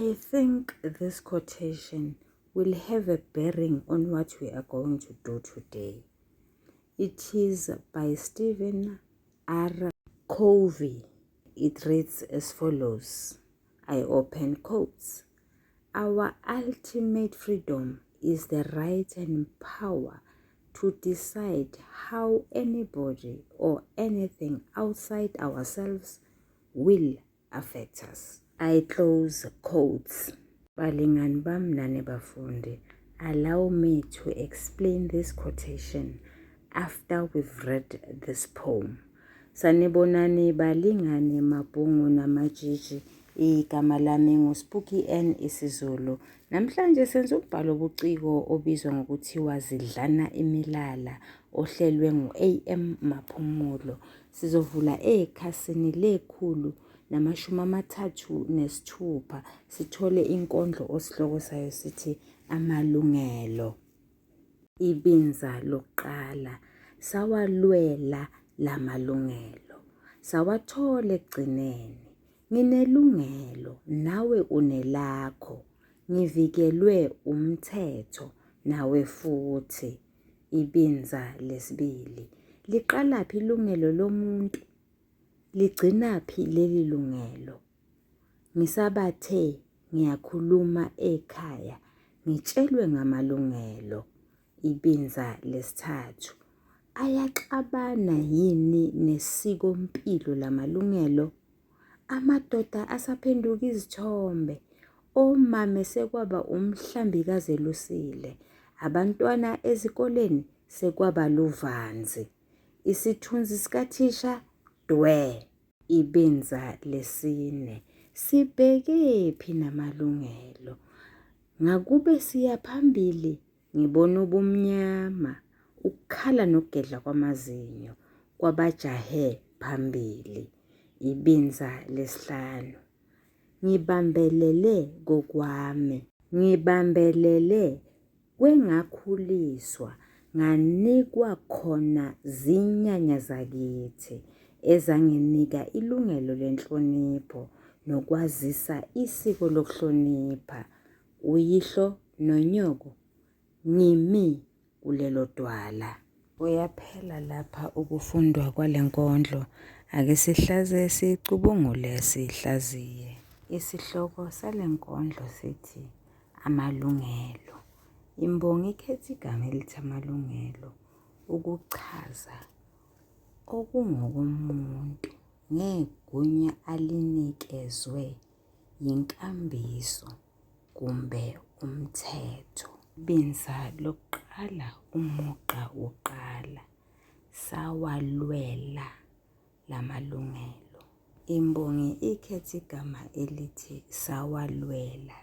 I think this quotation will have a bearing on what we are going to do today. It is by Stephen R. Covey. It reads as follows I open quotes. Our ultimate freedom is the right and power to decide how anybody or anything outside ourselves will affect us. I close quotes. Balingani bami nani bafundi, allow me to explain this quotation after we've read this poem. Sanibonani balingani mabhungu namatshitshi. Igama lami nguSpooky N isiZulu. Namhlanje senza umbhalo obuciko obizwa ngokuthiwa Zidlana Imilala ohlelwe ngu-AM Maphumulo. Sizovula ekhasini lekhulu namashumi amathathu nesithupha sithole inkondlo osihloko sayo sithi Amalungelo. Ibinza lokuqala sawalwela lamalungelo sawathola ekugcineni. Nginelungelo nawe unelakho, ngivikelwe umthetho nawe futhi. Ibinza lesibili liqalaphi ilungelo lomuntu? Ligcinaphi leli lungelo? Ngisabathe ngiyakhuluma ekhaya ngitshelwe ngamalungelo. Ibinza lesithathu ayaxabana yini nesikompilo lamalungelo? Amadoda asaphenduka izithombe, omame sekwaba umhlambi kazelusile, abantwana ezikoleni sekwaba luvanzi. Isithunzi sikathisha dwe. Ibinza lesine sibhekephi namalungelo? Ngakube siya phambili ngibona ubumnyama, ukukhala nokugedla kwamazinyo kwabajahe phambili. Ibinza lesihlanu ngibambelele kokwami, ngibambelele Kwengakhuliswa nganikwa khona zinyanya zakithi ezanginika ilungelo lenhlonipho nokwazisa isiko lokuhlonipha uyihlo nonyoko ngimi kulelo dwala. Kuyaphela lapha ukufundwa kwale nkondlo. Ake sihlaze sicubungule sihlaziye. Isihloko sale nkondlo sithi Amalungelo. Imbongi ikhetha igama elithi amalungelo ukuchaza okungokomuntu ngegunya alinikezwe yinkambiso kumbe umthetho. Ibinza lokuqala umugqa wokuqala sawalwela lamalungelo. Imbongi ikhetha igama elithi sawalwela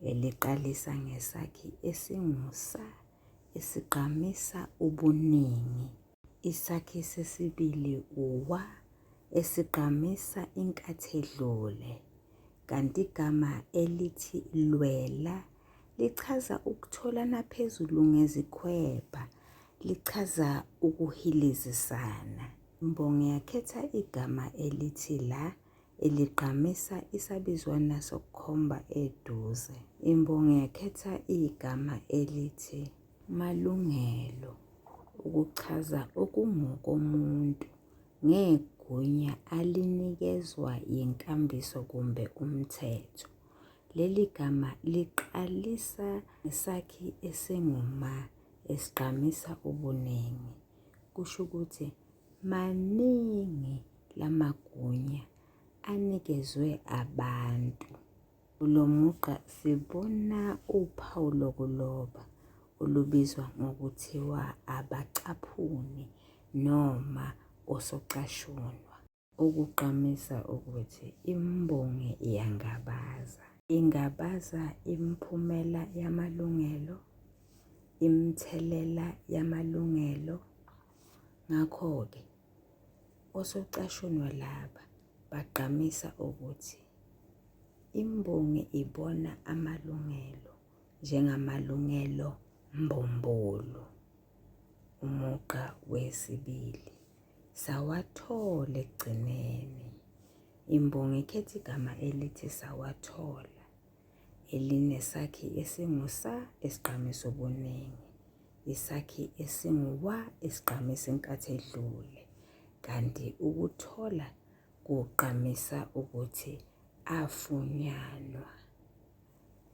eliqalisa ngesakhi esingu-sa esigqamisa ubuningi. Isakhi sesibili u-wa esigqamisa inkathi edlule. Kanti igama elithi lwela lichaza ukutholana phezulu ngezikhwepha, lichaza ukuhilizisana. Imbongi yakhetha igama elithi la eligqamisa isabizwana sokukhomba eduze. Imbongi yakhetha igama elithi malungelo ukuchaza okungokomuntu ngegunya alinikezwa yinkambiso kumbe umthetho. Leli gama liqalisa ngesakhi esingu-ma esigqamisa ubuningi. Kusho ukuthi maningi lamagunya anikezwe abantu. Kulo mugqa sibona uphawu lokuloba olubizwa ngokuthiwa abacaphuni noma osocashunwa. Ukugqamisa ukuthi imbongi iyangabaza. Ingabaza imiphumela yamalungelo, imithelela yamalungelo. Ngakho-ke osocashunwa laba bagqamisa ukuthi imbongi ibona amalungelo njengamalungelo mbumbulu. Umugqa wesibili. Sawathola ekugcineni. Imbongi ikhetha igama elithi sawathola. elinesakhi esingu-sa esigqamisa ubuningi, isakhi esingu-wa esigqamisa inkathi edlule, kanti ukuthola kugqamisa ukuthi afunyanwa.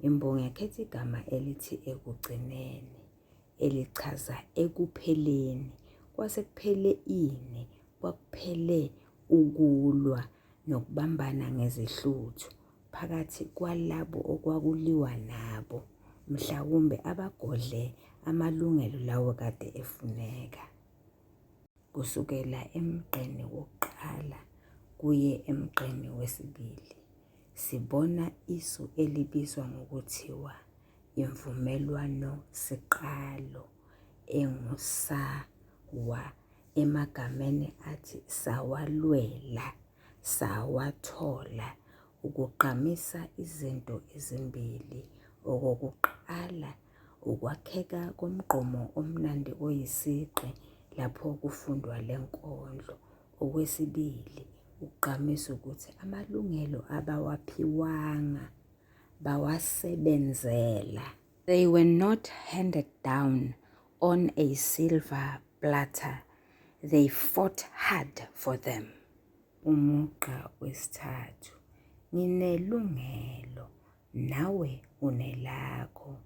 Imbongi yakhetha igama elithi ekugcineni elichaza ekupheleni. Kwase kuphele ini? Kwakuphele ukulwa nokubambana ngezihluthu phakathi kwalabo okwakuliwa nabo, mhlawumbe abagodle amalungelo lawo kade efuneka. Kusukela emgqeni wokuqala kuye emgqeni wesibili, sibona isu elibizwa ngokuthiwa imvumelwano-siqalo engu-sa-wa emagameni athi sawalwela, sawathola ukugqamisa izinto ezimbili. Okokuqala, ukwakheka komgqumo omnandi oyisigqi lapho kufundwa le nkondlo. Okwesibili, ukugqamisa ukuthi amalungelo abawaphiwanga bawasebenzela. They were not handed down on a silver platter, they fought hard for them. Umugqa wesithathu, Nginelungelo, nawe unelakho.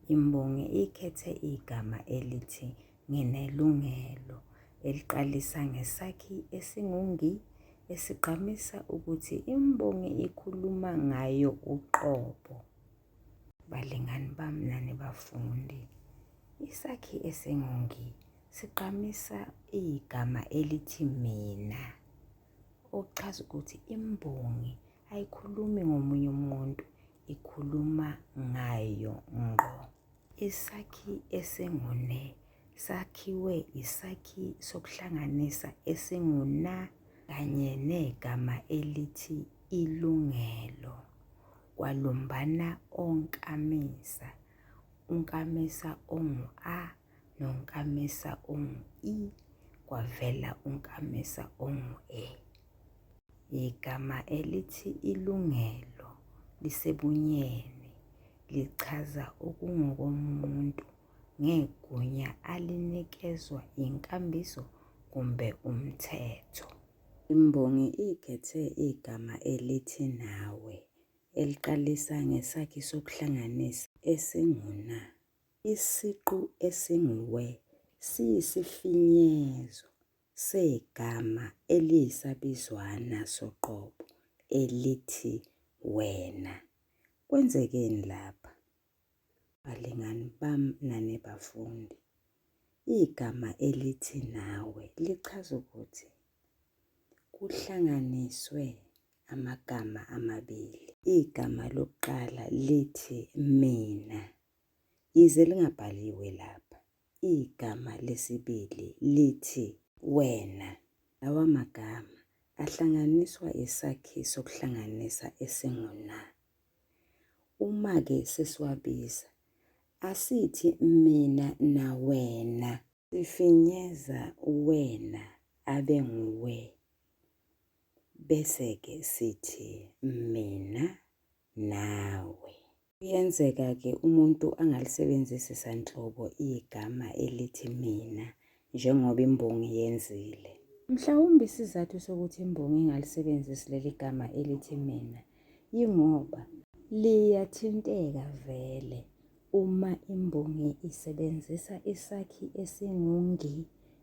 Imbongi ikhethe igama elithi nginelungelo eliqalisa ngesakhi esingu-ngi esigqamisa ukuthi imbongi ikhuluma ngayo uqobo. Balingani bami nani bafundi, isakhi esingu-ngi sigqamisa igama elithi mina, okuchaza ukuthi imbongi ayikhulumi ngomunye umuntu, ikhuluma ngayo ngqo. Isakhi esingu-ne sakhiwe isakhi sokuhlanganisa esingu-na kanye negama elithi ilungelo. Kwalumbana onkamisa, unkamisa ongu-a nonkamisa ongu-i, kwavela unkamisa ongu-e. Igama elithi ilungelo lisebunyeni, lichaza okungokomuntu ngegunya alinikezwa yinkambiso kumbe umthetho. Imbongi ikhethe igama elithi nawe eliqalisa ngesakhi sokuhlanganisa esingu-na. Isiqu esingu-we siyisifinyezo segama eliyisabizwana soqobo elithi wena. Kwenzekeni lapha? Balingani bami nani bafundi, igama elithi nawe lichaza ukuthi kuhlanganiswe amagama amabili. Igama lokuqala lithi mina, yize lingabhaliwe lapha. Igama lesibili lithi wena. Lawa magama ahlanganiswa isakhi sokuhlanganisa esingu-na. Uma-ke sesiwabiza, asithi mina nawena. Sifinyeza uwena abe nguwe, bese-ke sithi mina nawe. Kuyenzeka-ke umuntu angalisebenzisi sanhlobo igama elithi mina njengoba imbongi yenzile. Mhlawumbe isizathu sokuthi imbongi ingalisebenzisi leli gama elithi mina yingoba liyathinteka vele uma imbongi isebenzisa isakhi esingu-ngi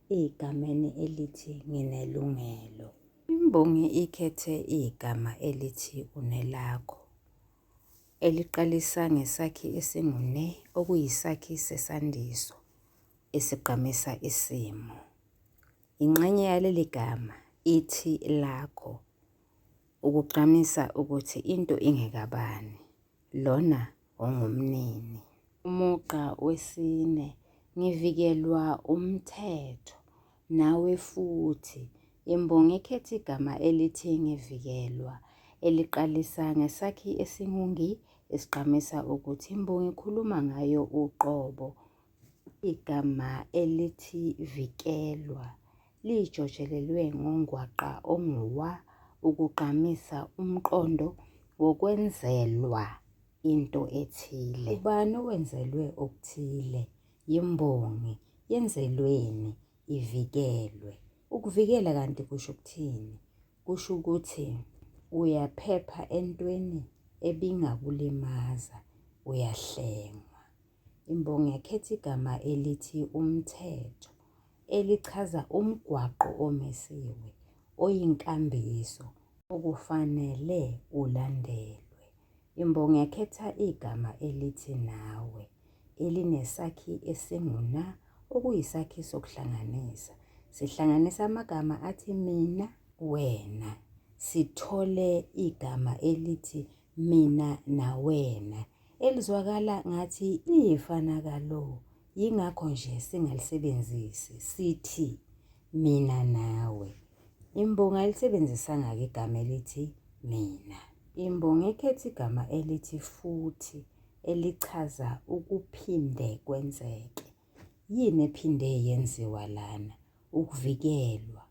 egameni elithi nginelungelo. Imbongi ikhethe igama elithi unelakho eliqalisa ngesakhi esingu-ne okuyisakhi sesandiso esigqamisa isimo. Ingxenye yaleli gama ithi lakho ukugqamisa ukuthi into ingekabani, lona ongumnini. Umugqa wesine, Ngivikelwa umthetho, nawe futhi. Imbongi ikhetha igama elithi ngivikelwa eliqalisa ngesakhi esingu-ngi esigqamisa ukuthi imbongi ikhuluma ngayo uqobo. Igama elithi vikelwa lijotshelelwe ngongwaqa ongu-wa ukugqamisa umqondo wokwenzelwa. into ethile. Ubani owenzelwe okuthile? Yimbongi. Yenzelweni? Ivikelwe. Ukuvikela kanti kusho ukuthini? Kusho ukuthi uyaphepha entweni ebingakulimaza, uyahlengwa. Imbongi yakhetha igama elithi umthetho elichaza umgwaqo omisiwe oyinkambiso okufanele ulandelwe. Imbongi yakhetha igama elithi nawe elinesakhi esingu-na okuyisakhi sokuhlanganisa. Sihlanganisa amagama athi mina, wena. Sithole igama elithi mina nawena elizwakala ngathi liyifana kalo yingakho nje singalisebenzisi sithi mina nawe. Imbongi ayilisebenzisanga-ke igama elithi mina. Imbongi ikhetha igama elithi futhi elichaza ukuphinde kwenzeke. Yini ephinde yenziwa lana? Ukuvikelwa.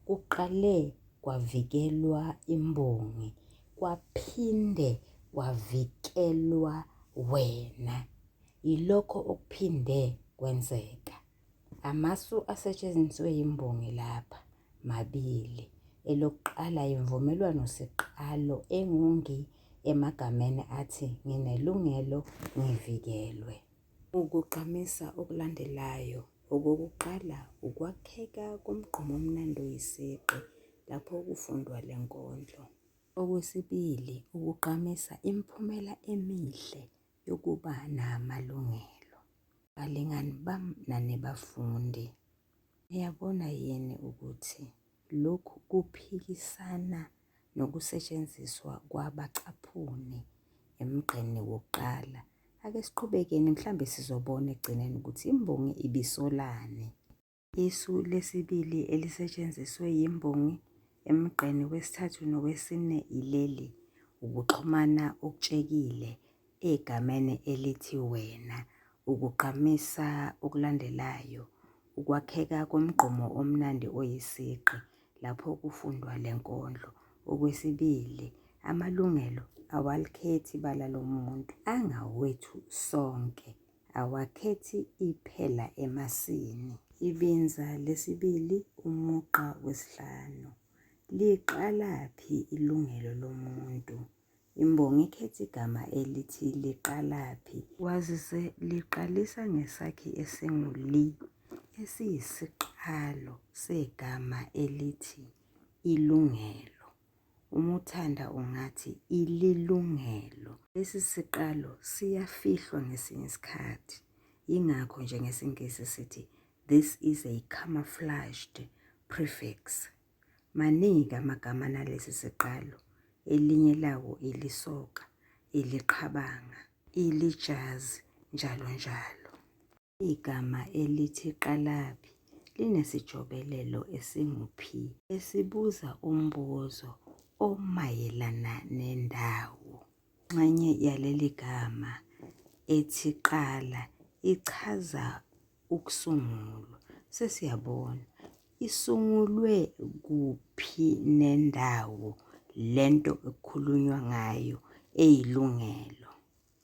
Kuqale kwavikelwa imbongi, kwaphinde kwavikelwa wena. Yilokho okuphinde kwenzeka. Amasu asetshenziswe yimbongi lapha mabili. Elokuqala yimvumelwano siqalo engungi emagameni athi nginelungelo ngivikelwe. Ukugqamisa okulandelayo, okokuqala ukwakheka komgqumo omnandi oyisigqi lapho kufundwa le nkondlo. Okwesibili ukugqamisa imiphumela emihle yokuba namalungelo. Balingani bam nani bafundi, niyabona yini ukuthi lokhu kuphikisana nokusetshenziswa kwabacaphuni emgqeni wokuqala? Ake siqhubekeni mhlambe sizobona ekugcineni ukuthi imbongi ibisolani. Isu lesibili elisetshenziswe yimbongi emgqeni wesithathu nowesine ileli, ukuxhumana okutshekile egameni elithi wena. Ukugqamisa okulandelayo, ukwakheka komgqumo omnandi oyisigqi lapho kufundwa le nkondlo. Okwesibili, amalungelo awalikhethi ibala lomuntu, angawethu sonke. Awakhethi iphela emasini. Ibinza lesibili umugqa wesihlanu. Liqalaphi ilungelo lomuntu? Imbongi ikhetha igama elithi liqalaphi. Wazise liqalisa ngesakhi esingu-li esiyisiqalo segama elithi ilungelo. Uma uthanda ungathi ililungelo. Lesi siqalo siyafihlwa ngesinye isikhathi. Yingakho nje ngesiNgisi sithi this is a camouflaged prefix. Maningi amagama analesi siqalo, elinye lawo ilisoka, iliqhabanga, ilijazi njalo njalo. Igama elithi qalaphi linesijobelelo esingu-p esibuza umbuzo omayelana nendawo. Ingxenye yaleli gama ethi qala ichaza ukusungulwa. Sesiyabona, isungulwe kuphi nendawo le nto ekukhulunywa ngayo eyilungelo.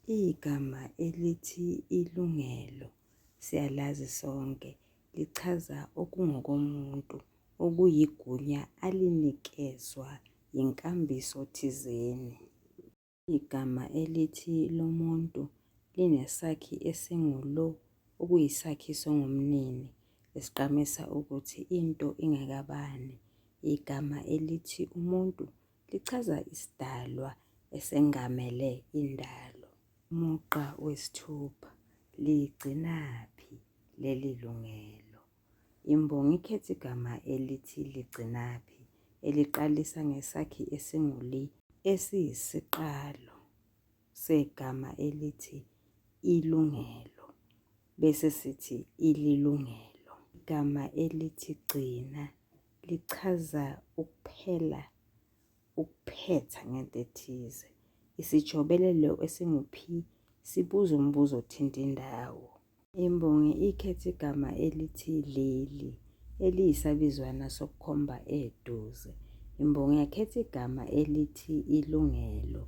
Igama elithi ilungelo siyalazi sonke, lichaza okungokomuntu, okuyigunya alinikezwa yinkambiso thizeni. Igama elithi lomuntu linesakhi esingu-lo okuyisakhi songumnini esigqamisa ukuthi into ingekabani. Igama elithi umuntu lichaza isidalwa esengamele indalo. Umugqa wesithupha, Ligcinaphi leli lungelo? Imbongi ikhetha igama elithi ligcinaphi eliqalisa ngesakhi esingu-li esiyisiqalo segama elithi ilungelo bese sithi ililungelo. Igama elithi gcina lichaza ukuphela, ukuphetha ngento ethize. Isijobelelo esingu-P sibuza umbuzo othinta indawo. Imbongi ikhetha igama elithi leli eliyisabizwana sokukhomba eduze. Imbongi yakhetha igama elithi ilungelo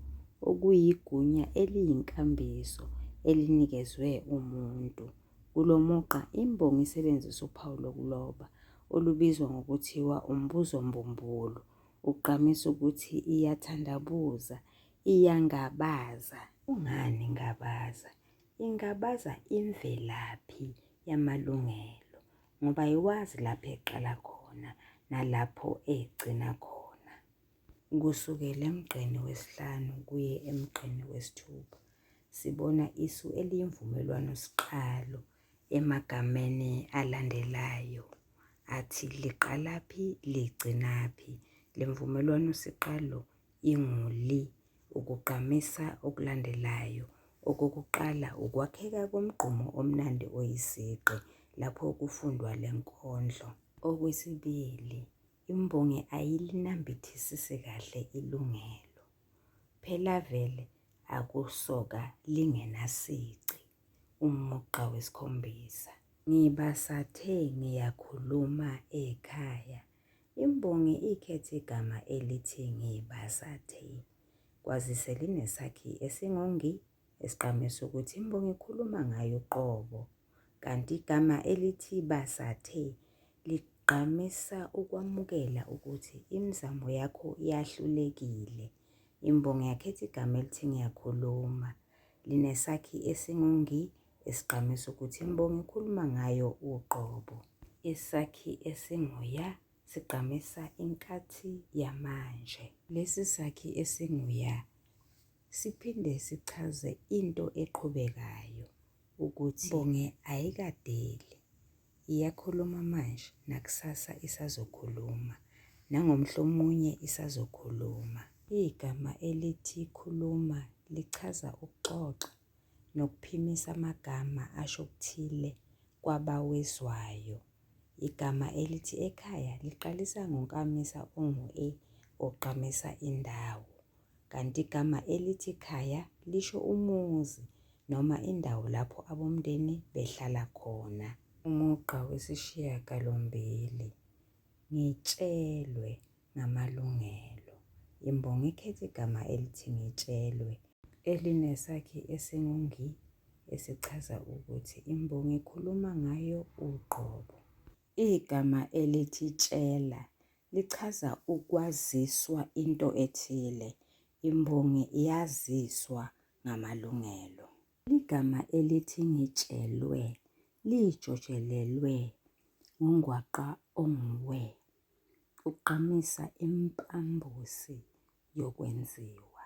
okuyigunya eliyinkambiso elinikezwe umuntu. Kulo mugqa imbongi isebenzise uphawu lokuloba olubizwa ngokuthiwa umbuzombumbulu ukugqamisa ukuthi iyathandabuza, iyangabaza. Kungani ingabaza? Ingabaza imvelaphi yamalungelo ngoba ayiwazi lapho eqala khona nalapho egcina khona. Kusukela emgqeni wesihlanu kuye emgqeni wesithupha sibona isu eliyimvumelwano-siqalo emagameni alandelayo athi liqalaphi ligcinaphi. Le mvumelwano-siqalo ingu-li ukugqamisa okulandelayo. Okokuqala ukwakheka komgqumo omnandi oyisigqi lapho kufundwa le nkondlo. Okwesibili imbongi ayilinambithisisi kahle ilungelo. Phela vele akusoka lingenasici. Umugqa wesikhombisa. Ngibasathe ngiyakhuluma ekhaya. Imbongi ikhethe igama elithi ngibasathe kwazise linesakhi esingu-ngi esigqamisa ukuthi imbongi ikhuluma ngayo uqobo. Kanti igama elithi basathe ligqamisa ukwamukela ukuthi imizamo yakho yahlulekile. Imbongi yakhetha igama elithi ngiyakhuluma linesakhi esingu-ngi esigqamisa ukuthi imbongi ikhuluma ngayo uqobo. Isakhi esingu-ya sigqamisa inkathi yamanje. Lesi sakhi esingu-ya siphinde sichaze into eqhubekayo ukuthi imbongi ayikadeli, iyakhuluma manje nakusasa isazokhuluma, nangomhlomunye isazokhuluma. Igama elithi khuluma lichaza ukuxoxa nokuphimisa amagama asho okuthile kwabawezwayo. Igama elithi ekhaya liqalisa ngonkamisa ongu-e ogqamisa indawo. Kanti igama elithi khaya lisho umuzi noma indawo lapho abomndeni behlala khona. Umugqa wesishiyagalombili, ngitshelwe ngamalungelo. Imbongi ikhethe igama elithi ngitshelwe elinesakhi esingu-ngi esichaza ukuthi imbongi ikhuluma ngayo uqobo. Igama elithi tshela lichaza ukwaziswa into ethile. Imbongi yaziswa ngamalungelo. Igama elithi ngitshelwe lijotshelelwe ngongwaqa ongu-we ukugqamisa impambosi yokwenziwa.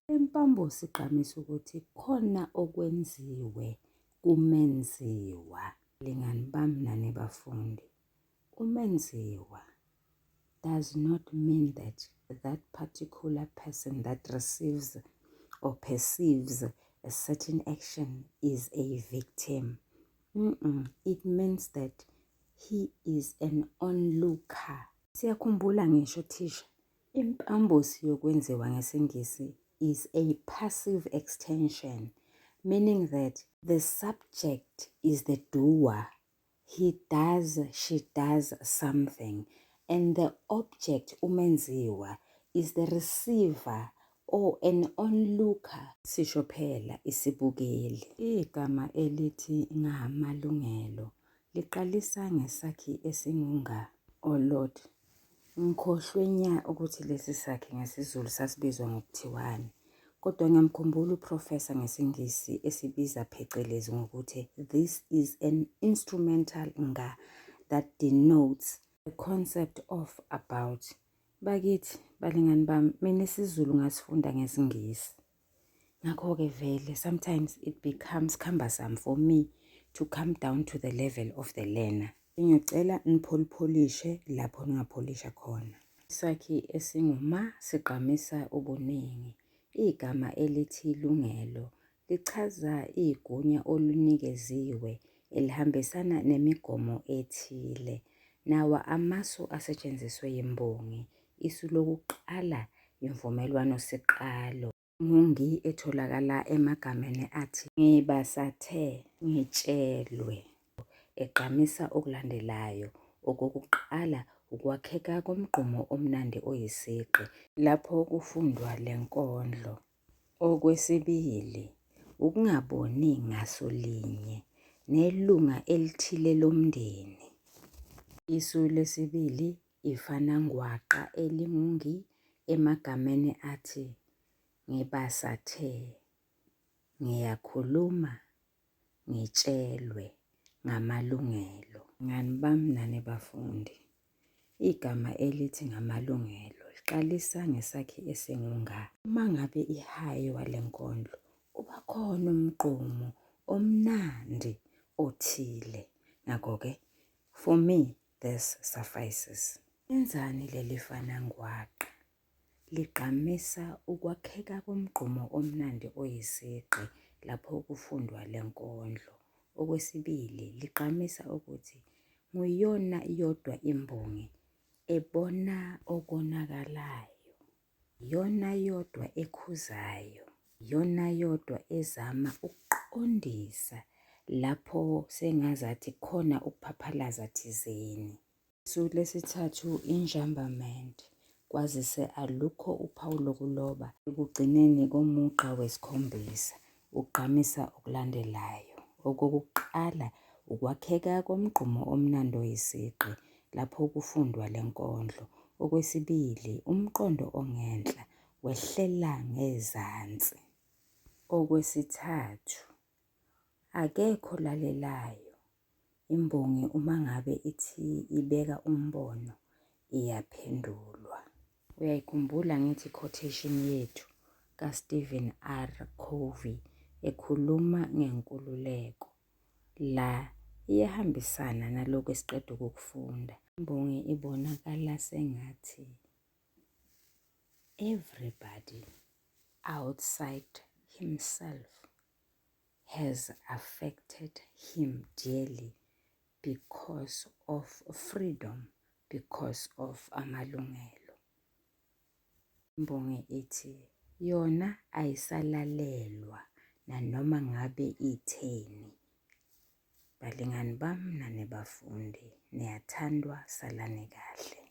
Impambosi igqamisa ukuthi khona okwenziwe kumenziwa. Balingani bami nani bafundi, umenziwa does not mean that that particular person that receives or perceives a certain action is a victim. It means that he is an onlooker. Siyakhumbula ngisho thisha, impambosi yokwenziwa ngesiNgisi is a passive extension, meaning that the subject is the doer. He does, she does something, and the object, umenziwa, is the receiver or an onlooker. Sisho phela isibukeli. Igama elithi ngamalungelo liqalisa ngesakhi esingunga. Oh Lord, ngikhohlwe nya ukuthi lesi sakhi ngesiZulu sasibizwa ngokuthiwani. Kodwa ngiyamkhumbula uprofesa ngesiNgisi esibiza phecelezi ngokuthi this is an instrumental nga that denotes the concept of about. Bakithi, balingani bami, mina isiZulu ngasifunda ngesiNgisi. Ngakho-ke vele sometimes it becomes cumbersome for me to come down to the level of the learner. Ngiyocela nipholipholishe lapho ningapholisha khona. Isakhi esinguma sigqamisa ubuningi. Igama elithi lungelo lichaza igunya olunikeziwe elihambisana nemigomo ethile. Nawa amasu asetshenziswe yimbongi. Isu lokuqala imvumelwano siqalo. Ngungi etholakala emagameni athi ngibasathe, ngitshelwe, egqamisa okulandelayo. Okokuqala ukwakheka komgqumo omnandi oyisigqi lapho kufundwa le nkondlo. Okwesibili, ukungaboni ngaso linye nelunga elithile lomndeni. Isu lesibili ifanangwaqa elingu-ngi emagameni athi, ngibasathe, ngiyakhuluma, ngitshelwe, ngamalungelo. Bangani bami nani bafundi, igama elithi ngamalungelo liqalisa ngesakhi esingu-nga. Uma ngabe ihaywa le nkondlo uba khona umgqumo omnandi othile. Ngakho-ke for me this suffices. Lenzani leli fanangwaqa? Ligqamisa ukwakheka komgqumo omnandi oyisigqi lapho kufundwa le nkondlo. Okwesibili, ligqamisa ukuthi nguyona yodwa imbongi ebona okonakalayo, iyona yodwa ekhuzayo, iyona yodwa ezama ukuqondisa lapho sengazathi khona ukuphaphalaza thizeni. Isu lesithathu enjambment kwazise alukho uphawu lokuloba ekugcineni komugqa wesikhombisa ugqamisa okulandelayo. Okokuqala ukwakheka komgqumo omnandi oyisigqi lapho kufundwa le nkondlo. Okwesibili umqondo ongenhla wehlela ngezansi. Okwesithathu akekho olalelayo. Imbongi uma ngabe ithi ibeka umbono iyaphendulwa. Uyayikhumbula ngithi quotation yethu kaStephen R. Covey ekhuluma ngenkululeko. La iyahambisana nalokhu esiqeda ukukufunda. Imbongi ibonakala sengathi everybody outside himself has affected him dearly because of freedom, because of amalungelo. Imbongi ithi yona ayisalalelwa nanoma ngabe itheni. Balingani bami nani bafundi, niyathandwa, salani kahle.